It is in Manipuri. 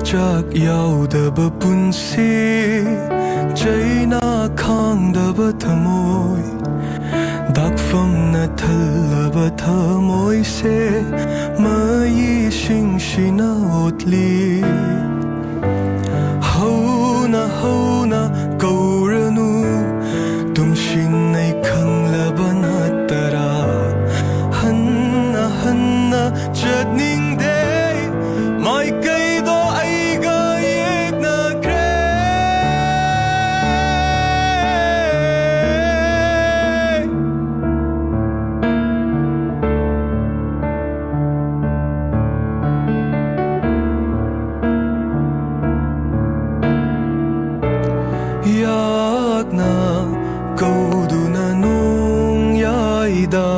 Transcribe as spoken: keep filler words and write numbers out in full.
ꯆꯥꯛ ꯌꯥꯎꯗꯕ ꯄꯨꯟꯁꯤ, ꯆꯩꯅꯥ ꯈꯥꯡꯗꯕ ꯊꯃꯣꯏ, ꯗꯥꯛꯐꯝꯅ ꯊꯜꯂꯕ ꯊꯃꯣꯏꯁꯦ, ꯃꯩꯁꯤꯡꯁꯤꯅ ꯑꯣꯠꯂꯤ꯫ ꯍꯧꯅ ꯍꯧꯅ ꯀꯧꯔꯅꯨ, ꯇꯨꯝꯁꯤꯟꯅꯩ ꯈꯪꯂꯕ ꯅꯠꯇꯔꯥ? ꯍꯟꯅ ꯍꯟꯅ ꯆꯠꯅꯤꯡꯗꯦ, ꯃꯥꯏꯀꯩꯗꯣ ꯑꯩꯒ ꯌꯦꯛꯅꯈ꯭ꯔꯦ꯫ ꯌꯥꯛꯅ ꯀꯧꯗꯨꯅ ꯅꯣꯡ ꯌꯥꯏꯗ